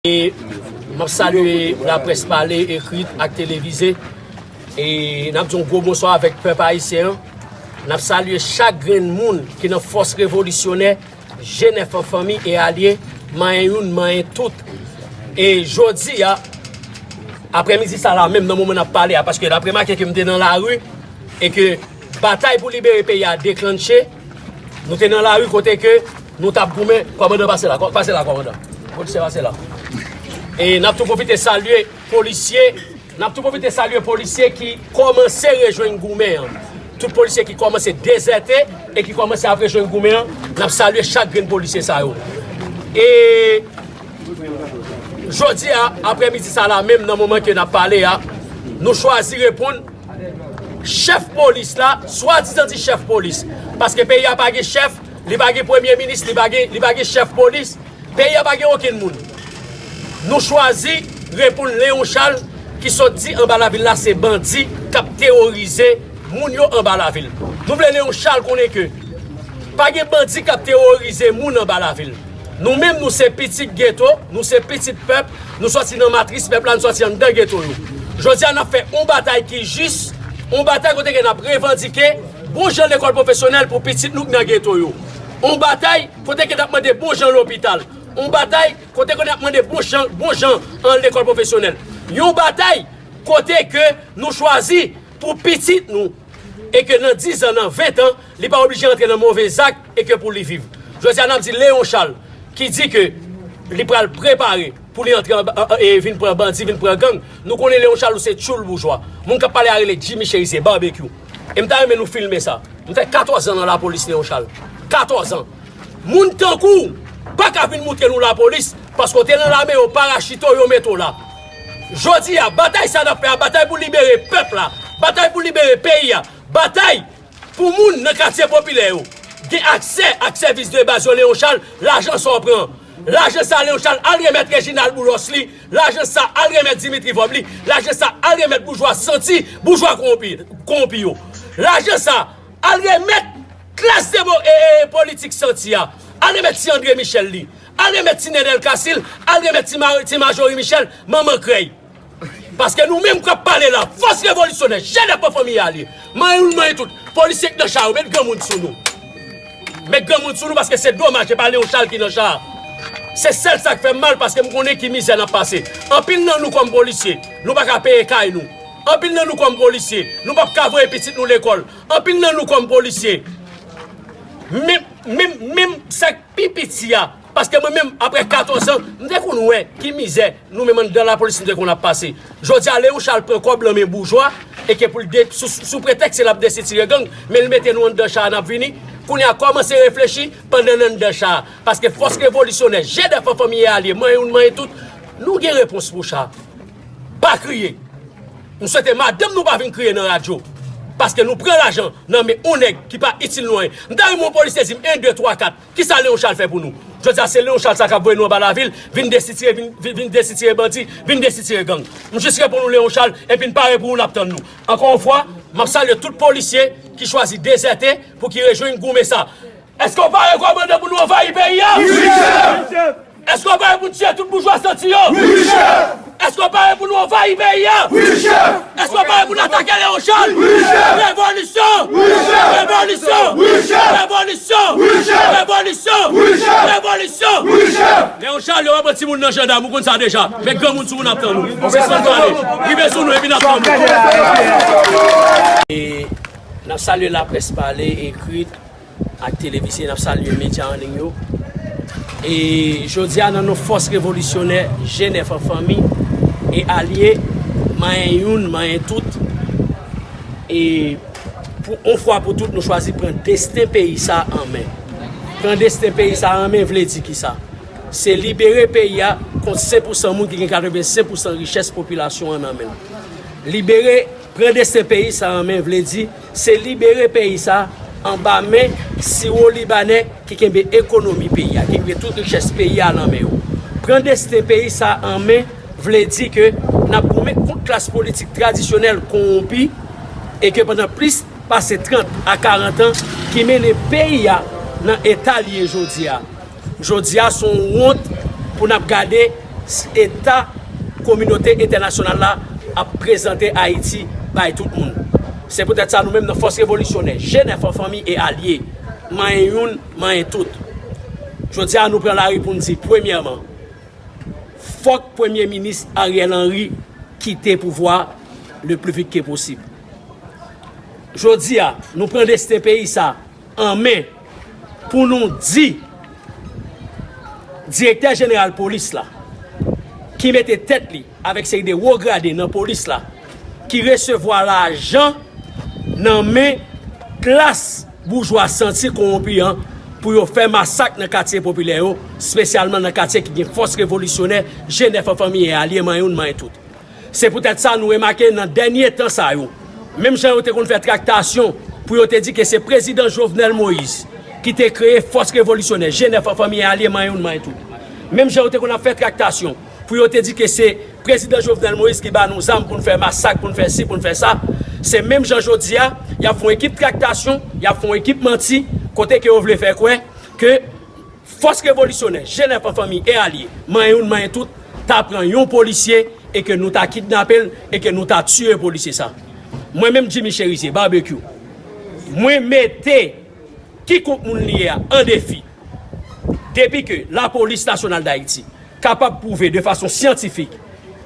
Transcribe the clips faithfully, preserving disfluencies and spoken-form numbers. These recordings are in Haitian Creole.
E m ap salye laprès pale, ekrit ak televize. E n ap di yon gwo bonswa avèk pèp ayisyen an. N ap salye chak grenn moun ki nan fòs revolisyonè, G nèf an fanmi e alye, manyen youn, manyen tout. E jodi a, aprèmidi sa la menm, nan moman n ap pale a, paske n ap remake ke m te nan lari e ke batay pou libere peyi a deklanche, nou te nan lari kote ke nou t ap goumen, kòmandan pase la, kò-, pase la, kòmandan. Polisye pase la. E n ap tou pwofite salye polisye, n ap tou pwofite salye polisye ki kòmanse rejwenn goumen an. Tout polisye ki kòmanse dezète e ki kòmanse ap rejwenn goumen an, n ap salye chak grenn polisye sa yo. E jodi a, aprèmidi sa la menm, nan moman ke n ap pale a, nou chwazi reponn chèf polis la, swadizan di chèf polis. Paske peyi a pa gen chèf, li pa gen premye minis, li pa gen, li pa gen chèf polis. Peyi a pa gen okenn moun. Nou chwazi reponn Leon Charles ki sot di anba lavil la se bandi k ap teworize moun yo anba lavil. Nou vle Leon Charles konnen ke pa gen bandi k ap teworize moun anba lavil. Nou menm, nou se pitit geto, nou se pitit pèp, nou sòti nan matris pèp la, nou sòti anndan geto yo. Jodi a, n ap fè yon batay ki jis, yon batay kote ke n ap revandike bon jan lekòl pwofesyonèl pou pitit nou k nan geto yo. Yon batay kote ke n ap mande bon jan lopital. Yon batay kote ke n ap mande bon jan, bon jan an lekòl pwofesyonèl. Yon batay kote ke nou chwazi pou pitit nou e ke nan diz an, nan ven an, li pa oblije antre nan move zak e ke pou li viv. Jodi a, n ap di Leon Charles ki di ke li pral prepare pou li antre anba, e vin pran bandi, vin pran gang. Nou konnen Leon Charles ou se tchoul boujwa. Moun k ap pale a rele Jimmy Chérizier, Barbecue. E m ta renmen nou filme sa. M fè katòz an nan lapolis, Leon Charles. Katòz an. Moun tankou w pa ka vin moutre nou lapolis, paske w te nan lame, yo parachite w, yo mete w la. Jodi a, batay sa n ap fè a, batay pou libere pèp la, batay pou libere peyi a, batay pou moun nan katye popilè yo gen aksè ak sèvis de baz yo, Leon Charles, lajan sa w pran. Lajan sa, Leon Charles, al remèt Reginald Boulos li, lajan sa, al remèt Dimitri Vorbe li, lajan sa, al remèt boujwa santi, boujwa kowonpi, kowonpi yo. Lajan sa, al remèt klas de mo-, e, e, politik santi a. Al remèt ti André Michel li. Al remèt ti Nenel Casil. Al remèt ti Ma-, ti Majorie Michel, manman krèy. Paske nou menm k ap pale la, fòs revolisyonè, G nèf an fanmi alye, manyen youn, manyen tout, polisye k nan cha yo, met granmoun sou nou. Met granmoun sou nou paske se domaj, se pa Leon Charles ki nan cha a. Se sèl sa k fè m mal paske m konnen ki mizè n ap pase. Anpil nan nou kòm polisye, nou pa ka peye kay nou. Anpil nan nou kòm polisye, nou p ap ka voye pitit nou lekòl. Anpil nan nou kòm polisye, menm, menm, menm sa k pi piti a, paske mwen menm, apre katòz an, m te konn wè ki mizè nou menm anndan lapolis nou te konn ap pase. Jodi a, Leon Charles pran kòb nan men boujwa, e ke pou l de-, sou, sou pretèks se l ap desitire gang, men l mete nou anndan cha a, n ap vini. Kounye a, kòmanse reflechi pandan n anndan cha a. Paske fòs revolisyonè, G nèf an fanmi e alye, manyen youn, manyen tout, nou gen repons pou cha a. Pa kriye. M swete madanm nou pa vin kriye nan radyo. Paske nou pran lajan nan men yon nèg ki pa itil nou anyen. M ta renmen yon polisye di m en, de, twa, kat. Kisa Leon Charles fè pou nou? Jodi a, se Leon Charles sa k ap voye nou anba lavil, vin desitire, vin, vin, vin desitire bandi, vin desitire gang. M jis reponn nou Leon Charles, epi n pare pou ou, n ap tann nou. Ankò yon fwa, m ap salye tout polisye ki chwazi dezète pou ki rejwenn goumen sa. Èske w pare, kòmandan, pou nou anvayi peyi a? Wi, chèf! Èske w pare pou n tiye tout boujwa santi yo? Wi, chèf! Èske w pare pou nou anvayi peyi a? Wi, chèf! Èske w pare pou n atake Leon Charles? Wi, chèf! Revolisyon! Wi, chèf! Revolisyon! Wi, chèf! Revolisyon! Wi, chèf! Revolisyon! Wi, chèf! Revolisyon! Wi, chèf! Leon Charles, yo pa pran timoun nan jandam, ou konn sa deja. Met granmoun sou ou, n ap tann ou. Sispann pale. Rive sou nou epi n ap tann ou. E n ap salye laprès pale, ekri, ak televize, n ap salye medya an liy yo. E jodi a, nan non fòs revolisyonè G nèf an fanmi e alye, manyen youn, manyen tout, e pou yon fwa pou tout, nou chwazi pran desten peyi sa an men. Pran desten peyi sa an men vle di kisa? Se libere peyi a kont senk pousan moun ki gen katrevensenk pousan richès popilasyon an nan men l. Libere Pran desten peyi sa an men vle di se libere peyi sa anba men siwo-libanè ki kenbe ekonomi peyi a, ki kenbe tout richès peyi a nan men yo. Pran desten peyi sa an men vle di ke n ap goumen kont klas politik tradisyonèl kowonpi e ke pandan plis pase trant a karant an ki mennen peyi a nan eta l ye jodi a. Jodi a, se yon wont pou n ap gade eta kominote entènasyonal la ap prezante Ayiti bay tout moun. Se poutèt sa, nou menm nan Fòs Revolisyonè, G nèf an fanmi e alye, manyen youn, manyen tout. Jodi a, nou pran lari pou n di, premyèman, fòk Premye Minis Ariel Henry kite pouvwa le plus vite que possible. Jodi a, nou pran desten peyi sa an men pou nou di direktè jeneral polis la, ki mete tèt li avèk seri de wo grade nan polis la, ki resevwa lajan nan men klas boujwa santi kowonpi an pou yo fè masak nan katye popilè yo, espesyalman nan katye ki gen fòs revolisyonè, G nèf an fanmi e alye, manyen youn, manyen tout. Se poutèt sa nou remake nan dènye tan sa yo, menm jan yo te konn fè traktasyon pou yo te di ke se prezidan Jovenel Moïse ki te kreye fòs revolisyonè, G nèf an fanmi e alye, manyen youn, manyen tout. Menm jan yo te konn ap fè traktasyon pou yo te di ke se prezidan Jovenel Moïse ki ba nou zam pou n fè masak, pou n fè si, pou n fè sa, se menm jan jodi a, y ap fè yon ekip traktasyon, y ap fè yon ekip manti, kote ke yo vle fè kwè ke fòs revolisyonè, G nèf an fanmi e alye, manyen youn, manyen tout, ta pran yon polisye e ke nou ta kidnape l e ke nou ta tiye polisye sa. Mwen menm, Jimmy Cherizier, Barbecue, mwen mete kikònk moun li ye a an defi. Depi ke Lapolis Nasyonal d Ayiti kapab pwouve de fason syantifik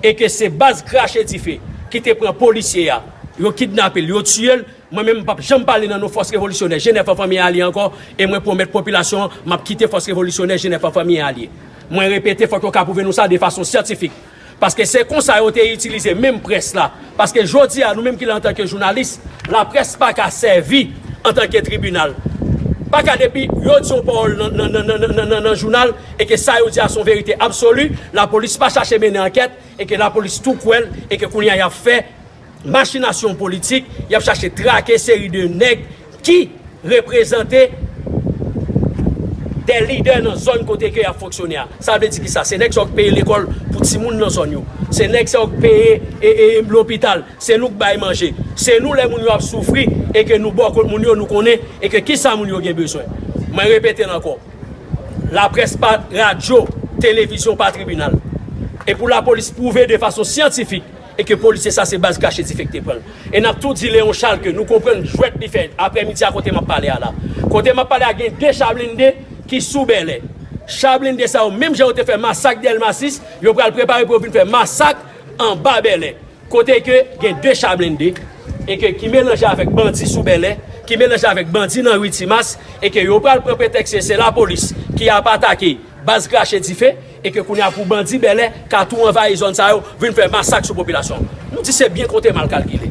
e ke se baz krache dife ki te pran polisye a, yo kidnape l, yo tiye l, mwen menm, m p ap janm pale nan non fòs revolisyonè G nèf an fanmi e alye ankò, e mwen pwomèt popilasyon an, m ap kite fòs revolisyonè G nèf an fanmi e alye. Mwen repete, fòk yo ka pwouve nou sa de fason syantifik. Paske se konsa yo te itilize menm près la. Paske jodi a, nou menm ki la antanke jounalis, laprès pa ka sèvi antanke tribinal. Pa ka depi yo di yon pawòl nan, nan, nan, nan, nan, nan, nan jounal e ke sa yo di a se yon verite absoli, lapolis pa chache mennen ankèt e ke lapolis tou kwè l e ke kounye a y ap fè machinasyon politik, y ap chache trake seri de nèg ki reprezante de lidè nan zòn kote ke y ap fonksyone a. Sa vle di kisa? Se nèg sa yo k peye lekòl pou timoun nan zòn yo. Se nèg sa yo k peye e, e, lopital. Se nou k bay manje. Se nou lè moun yo ap soufri e ke nou bò kont moun yo, nou konnen e ke kisa moun yo gen bezwen. Mwen repete l ankò. Laprès pa radyo, televizyon pa tribinal. E pou lapolis pwouve de fason syantifik e ke polisye sa se baz krache dife ki te pran l. E n ap tou di Leon Charles ke nou konprann jwèt li fè aprèmidi a kote m ap pale a la. Kote m ap pale a gen de cha blende ki sou Bèlè. Cha blende sa yo, menm jan yo te fè masak Dèlma sis, yo pral prepare pou yo vin fè masak anba Bèlè. Kote ke gen de cha blende e ke ki melanje avèk bandi sou Bèlè, ki melanje avèk bandi nan ri Timas, e ke yo pral pran pretèks ke se lapolis ki ap atake baz krache dife, e ke kounye a pou bandi Bèlè ka tou anvayi zòn sa yo, vin fè masak sou popilasyon an. Nou di se byen konte mal kalkile.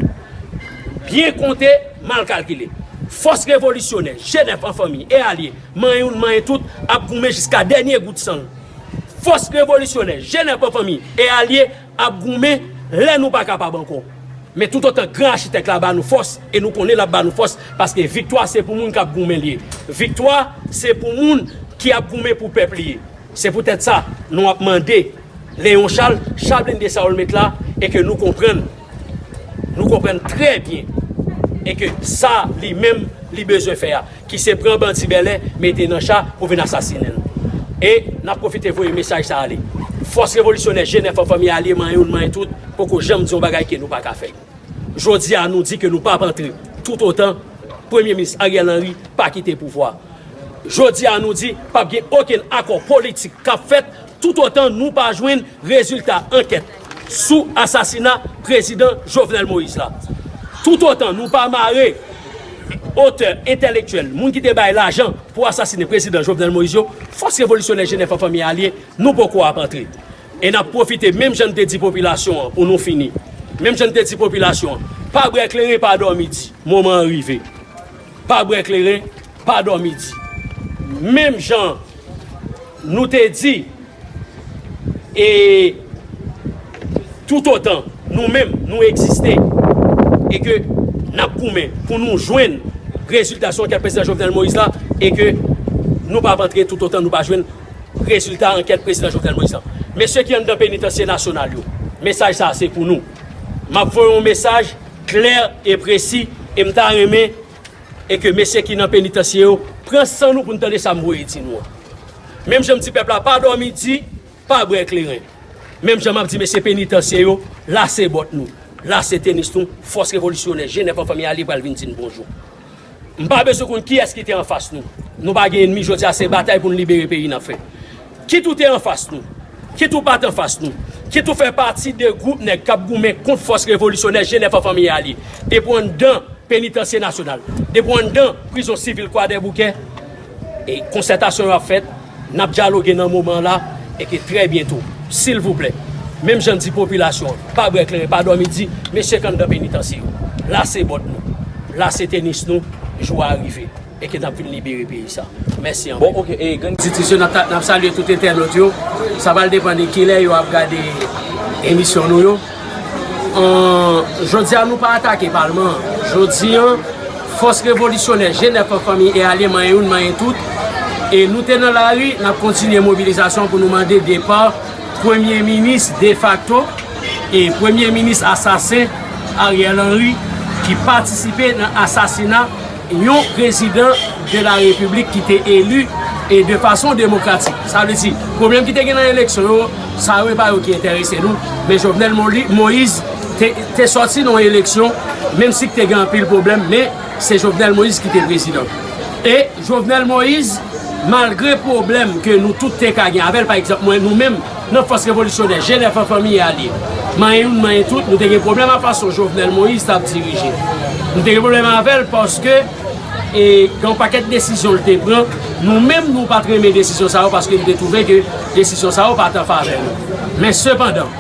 Byen konte mal kalkile. Fòs revolisyonè, G nèf an fanmi e alye, manyen youn, manyen tout, ap goumen jiska dènye gout san l. Fòs revolisyonè, G nèf an fanmi e alye ap goumen lè nou pa kapab ankò. Men toutotan Gran Achitèk la ba nou fòs, e nou konnen l ap ba nou fòs, paske viktwa se pou moun k ap goumen li ye. Viktwa se pou moun ki ap goumen pou pèp li ye. Se poutèt sa, nou ap mande Leon Charles, cha blende sa yo l met la, e ke nou konprann, nou konprann trè byen, e ke sa li menm li bezwen fè a, ki se pran bandi Bèlè, mete nan cha pou vin asasinen l. E n ap pwofite voye mesaj sa ale. Fòs revolisyonè G nèf an fanmi alye, manyen youn, manyen tout, poko janm di yon bagay ke nou pa ka fè. Jodi a, nou di ke nou p ap antre toutotan Premye Minis Ariel Henry pa kite pouvwa. Jodi a, nou di p ap gen okenn akò politik k ap fèt toutotan nou pa jwenn rezilta ankèt sou asasina prezidan Jovenel Moïse la. Toutotan nou pa mare otè entèlektyèl, moun ki te bay lajan pou asasinen prezidan Jovenel Moïse yo, fòs revolisyonè G nèf an fanmi alye, nou poko ap antre. E n ap pwofite, menm jan n te di popilasyon an, pou nou fini. Menm jan n te di popilasyon an, pa bwè kleren, pa dòmi di. Moman an rive. Pa bwè kleren, pa dòmi di. Menm jan nou te di, e toutotan nou menm nou egziste, e ke n ap goumen pou nou jwenn rezilta sou ankèt prezidan Jovenel Moïse la, e ke nou p ap antre toutotan nou pa jwenn rezilta ankèt prezidan Jovenel Moïse la. Mesye ki anndan penitansye nasyonal yo, mesaj sa a se pou nou. M ap voye yon mesaj klè e presi, e m ta renmen e ke mesye ki nan penitansye yo pran san nou pou n tande sa m voye di nou an. Menm jan m di pèp la pa dòmi di, pa bwè kleren. Menm jan m ap di mesye penitansye yo, lase bòt nou, lase tenis nou, fòs revolisyonè G nèf an fanmi alye pral vin di n bonjou. M pa bezwen konn kiyès ki te anfas nou. Nou pa gen ènmi, jodi a se batay pou n libere peyi n ap fè. Kit ou te anfas nou, kit ou pa t anfas nou, kit ou fè pati de gwoup nèg k ap goumen kont fòs revolisyonè G nèf an fanmi alye, depi w anndan penitansye nasyonal, depi w anndan prizon sivil Kwadèboukè, e konsètasyon yo ap fèt, n ap dyaloge nan moman an la, e ke trè byento, silvouplè, menm jan n di popilasyon an, pa bwè kleren, pa dòmi di, mesye k anndan penitansye yo, lase bòt nou, lase tenis nou, jou a rive, e ke n ap vin libere peyi sa. Mèsi anpil. Bon, ok, e, grenn Titrisyon, n ap ta- n ap salye tout entènòt yo. Sa pral depann de kilè yo ap gade emisyon nou yo. An, jodi a, nou pa atake palman an. Jodi a, fòs revolisyonè G nèf an fanmi e alye manyen youn, manyen tout. E nou te nan lari, n ap kontinye mobilizasyon pou nou mande depa premye minis defakto e premye minis asasen Ariel Henry ki patisipe nan asasina yon prezidan de la repiblik ki te eli e de fason demokratik. Sa vle di, pwoblèm ki te gen nan eleksyon yo, sa yo e pa yo ki enterese nou. Men Jovenel Moli- Moïse te, te sòti nan yon eleksyon, menm si te gen anpil pwoblèm, men se Jovenel Moïse ki te prezidan. E Jovenel Moïse, malgre pwoblèm ke nou tout te ka gen avè l, pa egzanp, mwen, nou menm, nan fòs revolisyonè G nèf an fanmi alye, manyen youn, manyen tout, nou te gen pwoblèm a fason Jovenel Moïse t ap dirije. Nou te gen pwoblèm avè l paske e gen yon pakèt desizyon l te pran. Nou menm, nou pa t renmen desizyon sa yo paske nou te twouve ke desizyon sa yo pa t an favè nou. Men sepandan,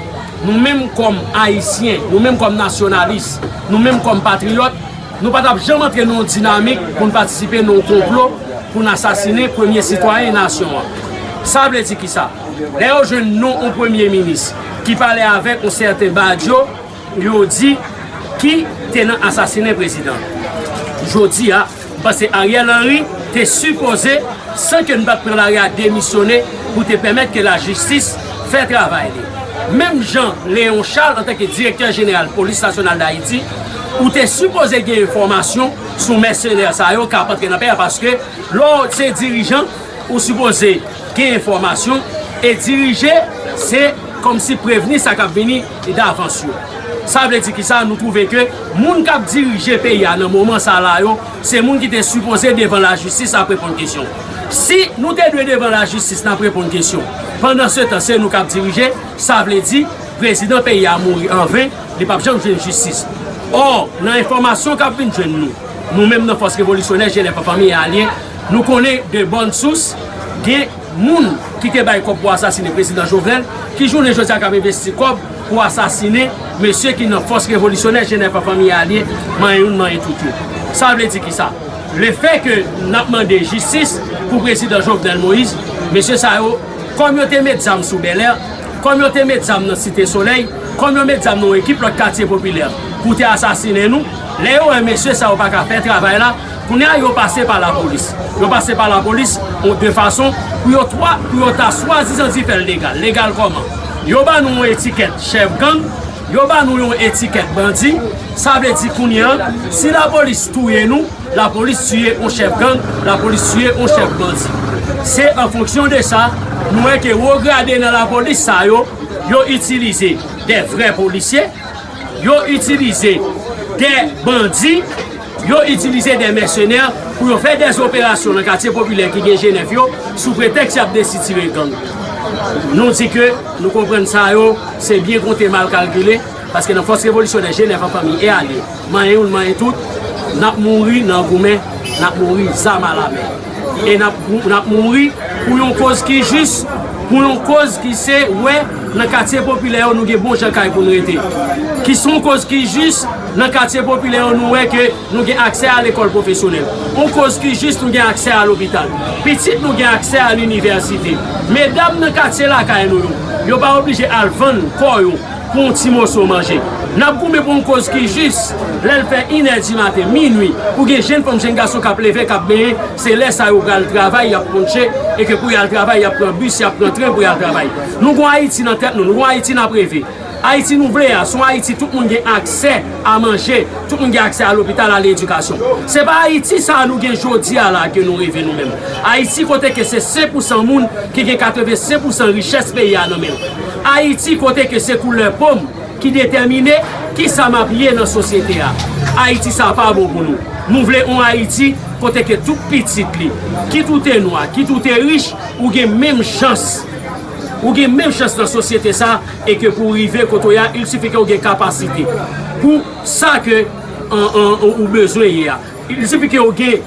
nou menm kòm Ayisyen, nou menm kòm nasyonalis, nou menm kòm patriyòt, nou pa t ap janm antre nan yon dinamik pou n patisipe nan yon konplo pou n asasinen premye sitwayen nasyon an. Sa vle di kisa? Lè yo jwenn non yon premye minis ki pale avèk yon sèten Badio, yo di, ki te nan asasinen prezidan. Jodi a, m panse Ariel Henry te sipoze, san ke n pa t pran lari a, demisyone pou te pèmèt ke lajistis fè travay li. Menm jan Léon Charles, antanke direktè jeneral Polis Nasyonal d Ayiti, ou te sipoze gen enfòmasyon sou mèsenè sa yo k ap antre nan peyi a, paske lè w se dirijan, ou sipoze gen enfòmasyon e dirije, se kòmsi prevni sa k ap vini davans yo. Sa vle di kisa? Nou twouve ke moun k ap dirije peyi a nan moman sa la yo, se moun ki te sipoze devan lajistis ap reponn kesyon. Si nou te dwe devan lajistis n ap reponn kesyon, pandansetan se nou k ap dirije, sa vle di prezidan peyi a mouri anven, li p ap janm jwenn jistis. Ò, nan enfòmasyon k ap vin jwenn nou, nou menm nan fòs revolisyonè G nèf an fanmi e alye, nou konnen de bòn sous, gen moun ki te bay kòb pou asasinen prezidan Jovenel, ki jounen jodi a k ap envesti kòb pou asasinen mesye ki nan fòs revolisyonè G nèf an fanmi e alye, manyen youn, manyen tout yo. Sa vle di kisa? Lefè ke n ap mande jistis pou prezidan Jovenel Moïse, mesye sa yo, kòm yo te met zam sou Bèlè, kòm yo te met zam nan Site Solèy, kòm yo met zam nan yon ekip lòt katye popilè pou te asasinen nou, lè yo wè mesye sa yo pa ka fè travay la, kounye a yo pase pa lapolis. Yo pase pa lapolis, de fason pou yo twa- pou yo ta swadizan di fè l legal. Legal kòman? Yo ba nou yon etikèt chèf gang, yo ba nou yon etikèt bandi. Sa vle di kounye a, si lapolis touye nou, lapolis tiye yon chèf gang, lapolis tiye yon chèf bandi. Se an fonksyon de sa, nou wè ke wo grade nan lapolis sa yo, yo itilize de vrè polisye, yo itilize de bandi, yo itilize de mèsenè pou yo fè de operasyon nan katye popilè ki gen G nèf yo, sou pretèks y ap desitire gang. Nou di ke nou konprann sa yo, se byen konte mal kalkile, paske nan fòs revolisyonè G nèf an fanmi e alye, manyen youn, manyen tout, n ap mouri nan goumen, n ap mouri zam alamen. E n ap, n ap mouri pou yon koz ki jis, pou yon koz ki se wè nan katye popilè yo nou gen bon jan kay pou n rete. Ki se yon koz ki jis, nan katye popilè yo nou wè ke nou gen aksè a lekòl pwofesyonèl. Yon koz ki jis, nou gen aksè a lopital. Pitit nou gen aksè a linivèsite. Medam nan katye lakay nou yo, yo pa oblije al vann kò yo pou yon ti moso manje. N ap goumen pou yon koz ki jis. Lè l fè inè di maten, minui, ou gen jenn fanm, jenn gason k ap leve, k ap benyen, se lè sa yo pral travay, y ap ponche, e ke pou y al travay, y ap pran bis, y ap pran tren pou y al travay. Nou gon Ayiti nan tèt nou, nou gon Ayiti n ap reve. Ayiti nou vle a, se yon Ayiti tout moun gen aksè a manje, tout moun gen aksè a lopital, a ledikasyon. Se pa Ayiti sa a nou gen jodi a la ke nou reve nou menm. Ayiti kote ke se senk pousan moun ki gen katrevensenk pousan richès peyi a nan men yo. Ayiti kote ke se koulè po m ki detèmine kisa m ap ye nan sosyete a. Ayiti sa a pa bon pou nou. Nou vle yon Ayiti kote ke tout pitit li, kit ou te nwa, kit ou te rich, ou gen menm chans. Ou gen menm chans nan sosyete sa a e ke pou w rive kote w ye a, il sifi ke w gen kapasite pou sa ke an, an, an, ou bezwen ye a. Il sifi ke w gen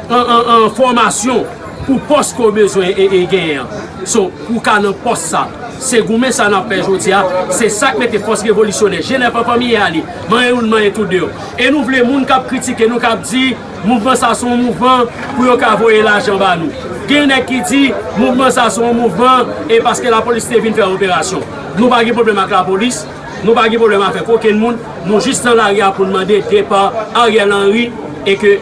an, an, an, fòmasyon pou pòs ke w bezwen e, e genyen an. So, pou w ka nan pòs sa, se goumen sa n ap fè jodi a, se sa k mete fòs revolisyonè, G nèf an fanmi e ale, manyen youn, manyen tou de yo. E nou vle moun k ap kritike nou, k ap di, mouvman sa se yon mouvman pou yo ka voye lajan ba nou. Gen nèg ki di mouvman sa se yon mouvman e paske lapolis te vin fè operasyon. Nou pa gen pwoblèm ak lapolis, nou pa gen pwoblèm avèk okenn moun, nou jis nan lari a pou n mande depa Ariel Henry e ke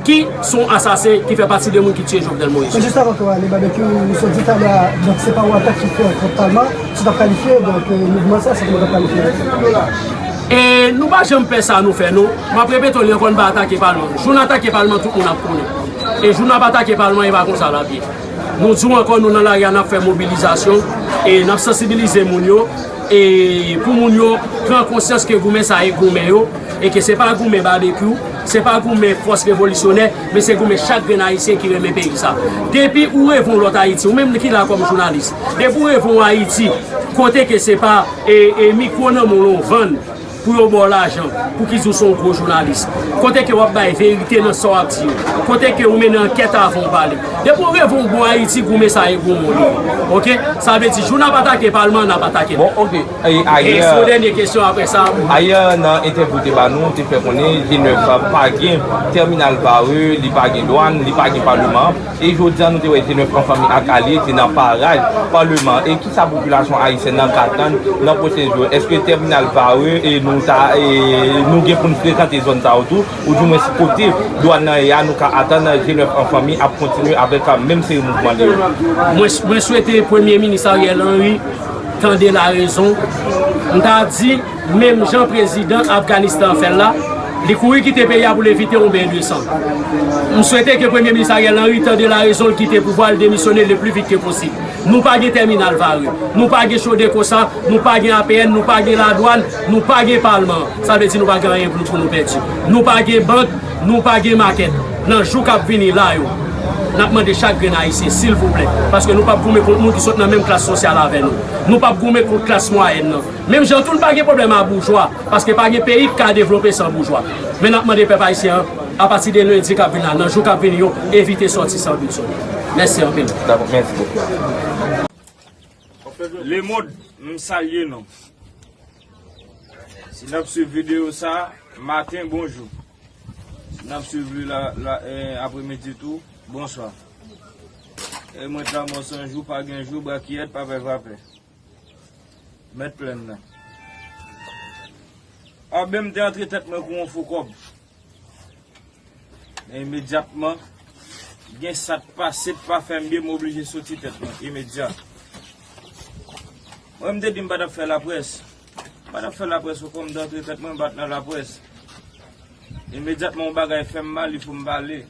ki se yon asasen ki fè pati de moun ki tiye Jovenel Moïse. Men jis avan ke w ale, Babekyou, ou sot di talè a, donk se pa yon atak ki fèt kont Palma, si w t ap kalifye, donk, eh, mouvman sa, se kòman w t ap kalifye? E nou pa janm pè sa nou fè non. M ap repete w li ankò, n pa atake Palman. Jou n atake Palman, tout moun ap konnen. E jou n ap atake Palman, e pa konsa l ap ye. Nou di w ankò, nou nan lari a, n ap fè mobilizasyon, e n ap sansibilize moun yo, e pou moun yo pran konsyans ke goumen sa e goumen yo, e ke se pa goumen Babekyou, se pa goumen fòs revolisyonè, men se goumen chak grenn Ayisyen ki renmen peyi sa. Depi ou reve yon lòt Ayiti, ou menm ki la kòm jounalis, depi ou reve yon Ayiti, kote ke se pa, e, e mikwo nan men w ou vann, pou yo ba w lajan, pou ki di w se yon gwo jounalis. Kote ke w ap bay verite nan sa w ap di yo. Kote ke ou mennen ankèt avan w pale. Depi w reve yon bon Ayiti, goumen sa e goumen w li. Oke? Sa vle di, jou n ap atake Palman, n ap atake. Bon, oke. E, e, ayè, sou dènye kesyon apre sa. Ayè, nan entèvyou te ba nou, te fè konnen G nèf pa gen tèminal vare, li pa gen dwàn, li pa gen Palman. E jodi a, nou te wè G nèf an fanmi ak alye te nan paraj Palman. E kisa popilasyon ayisyèn nan ka atann nan pwochen jou? Èske tèminal vare e nou ta, e nou gen pou n frekante zòn sa yo tou? Oudimwens kote dwàn nan ye a, nou ka atann G nèf an fanmi ap kontinye avèk menm seri mouvman li yo? Mwen, mwen swete Premye Minis Ariel Henry tande larezon. M ta di, menm jan prezidan Afganistan an fè l la, li kouri kite peyi a pou l evite yon ben de san. M swete ke Premye Minis Ariel Henry tande larezon, l kite pouvwa, l demisyone le pli vit ke posib. Nou pa gen tèminal vare, nou pa gen Chodeco sa, nou pa gen A P N, nou pa gen ladwàn, nou pa gen Palman. Sa vle di nou pa gen anyen pou nou, pou nou pèdi. Nou pa gen bank, nou pa gen makèt. Nan jou k ap vini la yo, n ap mande chak grenn Ayisyen, silvouplè, paske nou p ap goumen kont moun ki sot nan menm klas sosyal avè nou. Nou p ap goumen kont klas mwayèn nan. Menm jan tou, n pa gen pwoblèm a boujwa, paske pa gen peyi k ka devlope san boujwa. Men n ap mande pèp ayisyen an, apati de lendi k ap vin la, nan jou k ap vini yo, evite sòti san boujwa. Mèsi anpil. Dakò, mèsi bokou. Lemonn, m salye nou. Si n ap swiv videyo sa, maten, bonjou. Si n ap swiv li la, la, eh, apremidi tou, bonswa. E mwen t la mò san jou, pa gen jou, brakiyèt, pa pè, pa pè. Mèt plèn nan. Anben, m te antre tèt mwen kou yon fo kòb. Men imedyatman, gen sa t pase, t pa fè m byen, m oblije soti tèt mwen, imedya. Mwen, m te di m pa t ap fè laprès. M pa t ap fè laprès, fo kòm m te antre tèt mwen, m pa t nan laprès. Imedyatman, yon bagay fè m mal, il fo m pale.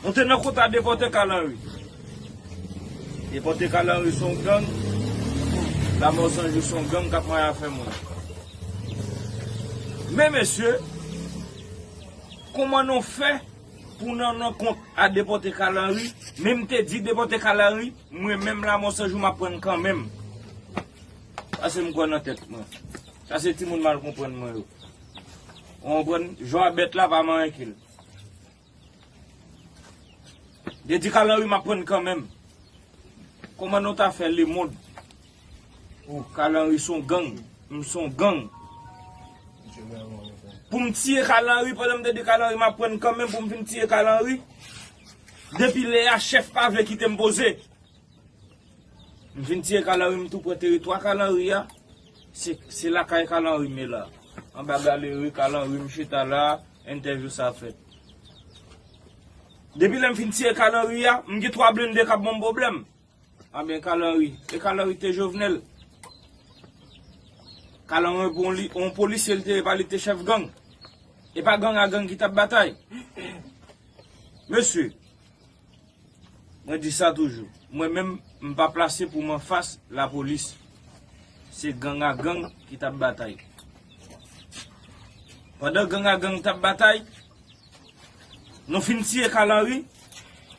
Nou te nan kont a depòte Kalanri. Depòte Kalanri se yon gang. Lamò Sanjou se yon gang k ap manyen afè moun. Men mesye, kòman nou fè pou nan, nan kont a depòte Kalanri, men m te di depòte Kalanri, mwen menm Lamò Sanjou m ap pran l kanmenm. Paske m kwè nan tèt mwen. Sa se timoun mal konprann mwen yo. Ou konprann? Jwa bèt la pa manyen ke l. Li di Kalanri m ap pran kanmenm. Kòman nou ta fè lemonn? Ou, Kalanri se yon gang, m se yon gang. Pou m tiye Kalanri, pandan m te di Kalanri m ap pran kanmenm, pou m fin tiye Kalanri. Depi lè a, chèf pa vle kite m poze. M fin tiye Kalanri, m tou pran teritwa Kalanri a. Se, se lakay Kalanri m ye la. Anba galeri Kalanri, m chita la, entèvyou sa fèt. Depi lè m fin tiye Kalanri a, m gen twa blende k ap ban m pwoblèm. Anben Kalanri, e Kalanri te Jovenel. Kalanri pou yon li- yon polisye li te ye, pa li te chèf gang. E pa gang a gang ki t ap batay. Mesye, mwen di sa toujou. Mwen menm, m pa plase pou m anfas lapolis. Se gang a gang ki t ap batay. Pandan gang a gang t ap batay, nou fin tiye Kalanri.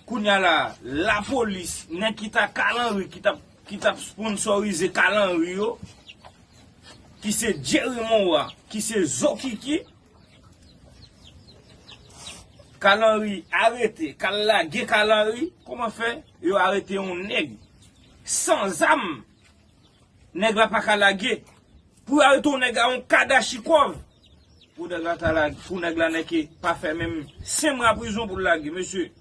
Kounye a la, lapolis, nèg ki ta Kalanri, ki t ap, ki t ap sponsorize Kalanri yo, ki se Jerry Monwa, ki se Zokiki, Kalanri arete, k al lage Kalanri, kòman fè yo arete yon nèg san zam, nèg la pa ka lage. Pou yo arete yon nèg a yon kadachikòv, pou nèg la ta lage, pou nèg la nèke pa fè menm senk mwa prizon pou l lage, mesye.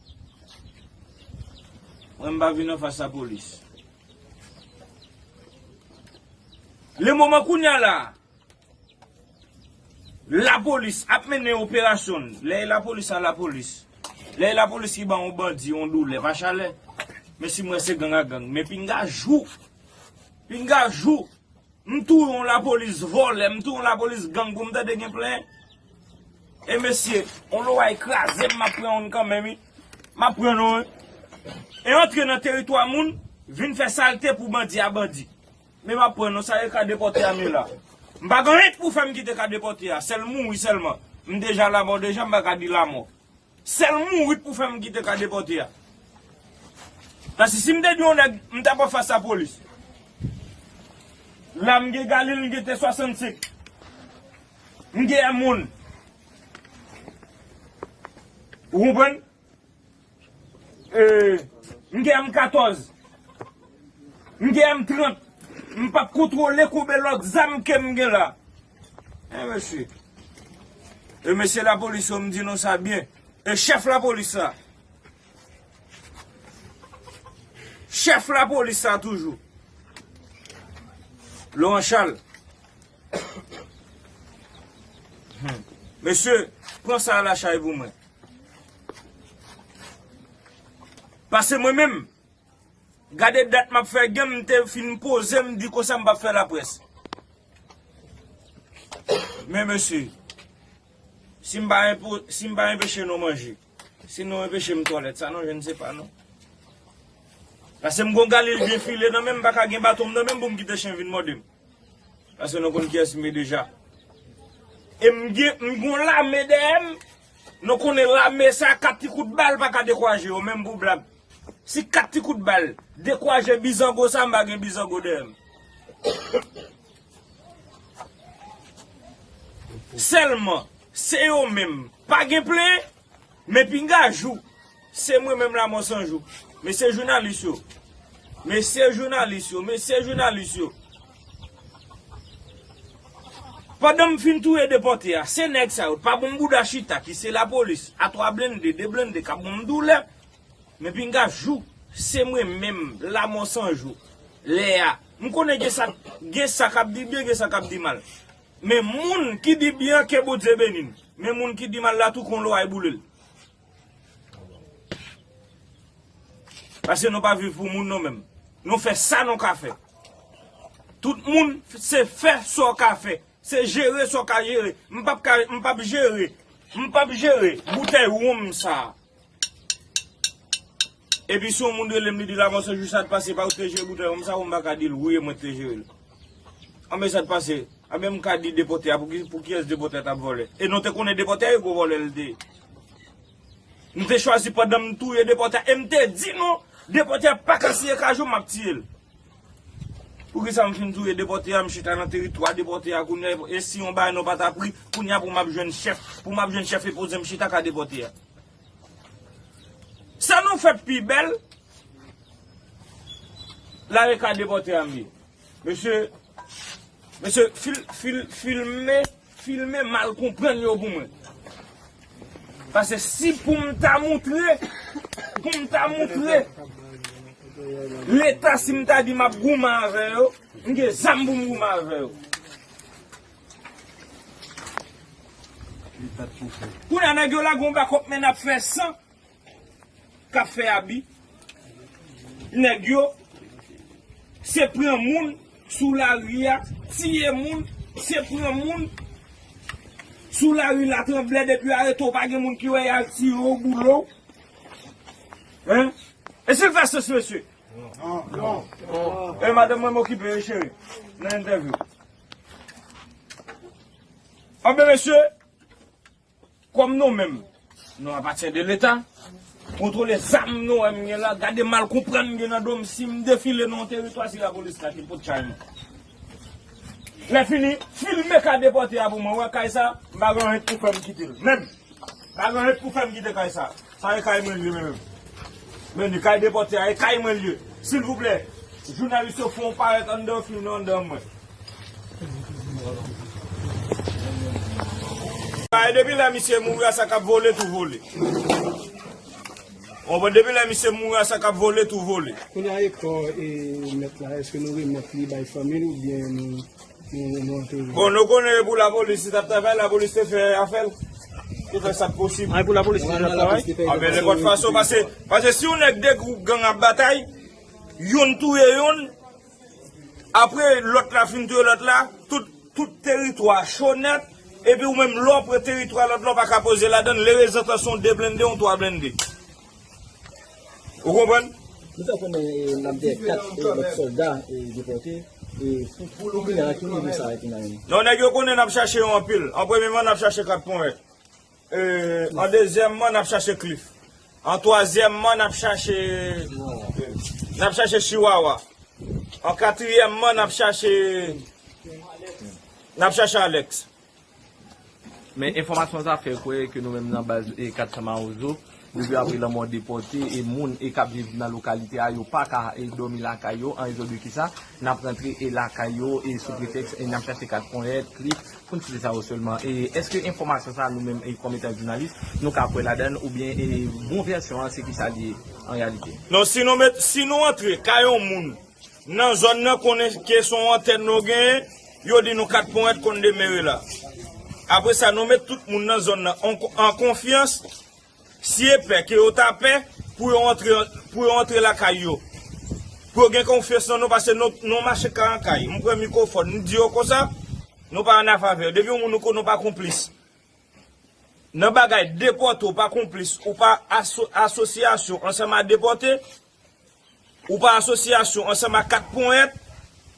Mwen m pa vin anfas lapolis. Le moman kounye a la, lapolis ap mennen operasyon l. Lè e lapolis a lapolis. Lè e lapolis ki ban yon bandi yon doulè, pa chalè. Men si m wè se gang a gang. Men pinga jou. Pinga jou. M touye yon lapolis vòlè, m touye yon lapolis gang pou m tande gen plenyen. E mesye, yon loway kraze m, m ap pran yon kanmenm, wi. M ap pran non, wi. E antre nan teritwa moun, vin fè salte pou bandi a bandi. Men m ap pran non, sa e ka depòte a m ye la. M pa gen anyen pou fè m kite ka depòte a, sèl mouri sèlman. M deja lamò deja, m pa ka di lamò. Sèl mouri pou fè m kite ka depòte a. Paske si m te di yon nèg, m t ap anfas lapolis. La m gen Galil, m gen T swasannsenk. M gen M yon. Ou konprann? E, m gen M katòz. M gen M trant. M p ap kontwole konbe lòt zam ke m gen la. E mesye. E mesye lapolis yo, m di nou sa byen. E chèf lapolis la. Chèf lapolis la toujou. Laurent Charles. Hmm. Mesye, pran sa a lachay pou mwen. Paske mwen menm, gade dat m ap fè gen, m te fin poze, m di konsa m p ap fè laprès. Men mesye, si m pa enpo- si m pa enpeche nou manje, si nou enpeche m twalèt, sa nou jwenn se pa nou. Paske m gon Galil byen file nan men m, m pa ka gen baton m nan men m pou m kite chen vin mòde m. Paske nou konn kiyès m ye deja. E m gen, m gon lame dèyè m. Nou konnen lame sa, kat ti kout bal pa ka dekouraje yo, menm pou blag. Si kat ti kout bal dekouraje bizango sa, m pa gen bizango dèyè m. Sèlman, se yo menm. Pa gen plen, men pinga jou. Se mwen menm Lamò San Jou. Mesye jounalis yo. Mesye jounalis yo. Mesye jounalis yo. Pandan m fin touye depòte a, se nèg sa yo pa bon bouda chita ki se lapolis, a twa blende, de blende k ap bon m doulè. Men pinga jou, se mwen menm, Lamò San Jou. Lè a, m konnen gen sa, gen sa k ap di byen, gen sa k ap di mal. Men moun ki di byen, ke Bondye beni n. Men moun ki di mal la tou, kon loway boule l. Paske nou pa viv pou moun nou menm. Nou fè sa nou ka fè. Tout moun se fè sa w ka fè. Se jere sa w ka jere. M p ap ka, m p ap jere. M p ap jere boutèy wonm sa. Epi si yon moun rele m, li di Lamò San Jou, sa t pase, pa ou te jere boutèy wonm sa, ou m pa ka di l wi, e mwen ki te jere l. Anben sa t pase. Anben m ka di depòte a, pou ki, pou kiyès depòte a t ap vòlè? E nou te konnen depòte a e gwo vòlè l te ye. M te chwazi pandan m touye depòte a, e m te di nou, depòte a pa ka siye kajou, m ap tiye l. Poukisa m fin touye depòte a, m chita nan teritwa depòte a kounye a, e si yon bagay nou pa ta pri, kounye a pou m ap jwenn chèf, pou m ap jwenn chèf e poze m chita ka depòte a. Sa nou fè pi bèl, la e ka depòte a m ye. Mesye, mesye, fil, fil, filme, filme mal konprann yo pou mwen. Paske si pou m ta moutre, pou m ta moutre Leta, si m ta di m ap goumen avè yo, m gen zam pou m goumen avè yo. Kounye a, nèg yo lage yon bakòp, men n ap fè san. K ap fè abi. Nèg yo, se pran moun sou lari a, tiye moun, Se pran moun sou lari Latranblè, depi yo arete w, pa gen moun ki wè y al tire w, boule w. Hein? E si l fè sans, mesye? Non. E madanm mwen m okipe, wi, cheri, nan entèvyou. Anben, mesye, kòm nou menm, nou apatyen de Leta, kontwole zam nou wè m gen la, gade mal konprann m gen nan do m, si m defile nan yon teritwa, se lapolis la ki pot chay mwen. Lè fini, filme ka depòte a pou mwen, wè kay sa, m pa gen anyen pou fè m kite l. Menm, pa gen anyen pou fè m kite kay sa. Sa e kay mwen l ye menm. Men ni kay depòte a, e kay mwen l ye. Silvouplè, jounalis yo fè yon parèt anndan, filme anndan mwen. Ay, depi lè misye mouri a, sa k ap vole, tou vole. Ou konprann? Depi lè misye mouri a, sa k ap vole, tou vole. Kounye a, e kò, e, mèt la, èske nou remèt li bay fanmi l oubyen nou, nou, nou antere l? Bon, nou konnen pou lapolis, li t ap travay, lapolis te fè afè l. Te fè sa k posib. Ay, pou lapolis, li t ap travay? Ah, men nenpòt fason, pase, pase si yon nèg de gwoup gang ap batay, youn touye youn, apre lòt la fin touye lòt la, tout, tout teritwa cho nèt, epi ou menm lè w pran teritwa lòt la, w pa ka poze ladan l, lerezantan se yon de blende, yon twa blende. Ou konprann? Nou fè konnen, e, n ap dèyè kat, e, lòt sòlda, e, depòte, e, pou, pou kounye a, ki nivo sa a te nan men? Non, nèg yo konnen n ap chache yo anpil. An premyeman, n ap chache kat ponyèt. E, an dezyèmman, n ap chache Cliff. An twazyèmman, n ap chache, n ap chache Chihuahua. An katriyèmman, n ap chache, n ap chache Alex. Men enfòmasyon sa fè kwè ke nou menm nan baz, e, kat San Mawozo, depi apre lanmò depòte, e moun, e, k ap viv nan lokalite a, yo pa ka, e, dòmi lakay yo, an rezon de kisa, n ap rantre, e, lakay yo, e, sou pretèks, e, n ap chache kat ponyèt, Cliff, pou n site sa yo sèlman. E èske enfòmasyon sa a nou menm, e, kòm etan jounalis, nou ka kwè ladan l, oubyen, e, bon vèsyon an, se kisa l ye an reyalite? Non, si nou met, si nou antre kay yon moun, nan zòn nan konnen ke se yon antèn nou genyen, yo di nou kat ponyèt konn demere la. Apre sa, nou met tout moun nan zòn nan an, an konfyans, si e pè ke yo ta pè pou yo antre, pou yo antre lakay yo. Pou yo gen konfyans nan nou, pase nou, nou mache kay an kay. M pran mikwofòn, m di yo konsa, nou pa an afè avè yo. Depi yon moun nou konnen w pa konplis nan bagay depòte, w pa konplis, ou pa aso-, asosyasyon ansanm a depòte, ou pa asosyasyon ansanm a kat ponyèt,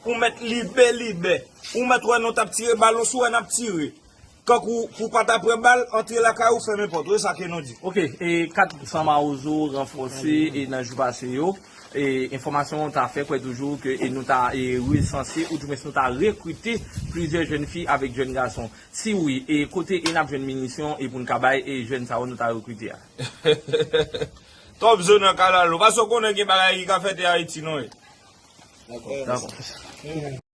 ou mèt libelibè. Ou mèt wè nou t ap tire bal, ou si w wè n ap tire. Kankou pou pa ta pran bal, antre lakay ou, fèmen pòt ou. E sa ke nou di. Ok, e kat San Mawozo ranfòse, e nan jou pase yo, e enfòmasyon ta fè kwè toujou ke, e nou ta, e resanse, oudimwens nou ta rekrite plizyè jèn fi avèk jèn gason. Si wi, e kote, e n ap jwenn minisyon, e pou n ka bay, e jèn sa yo nou ta rekrite a? Twòp zo nan kalalou. Paske w konnen gen bagay ki ka fèt e Ayiti, non, e. Dakò.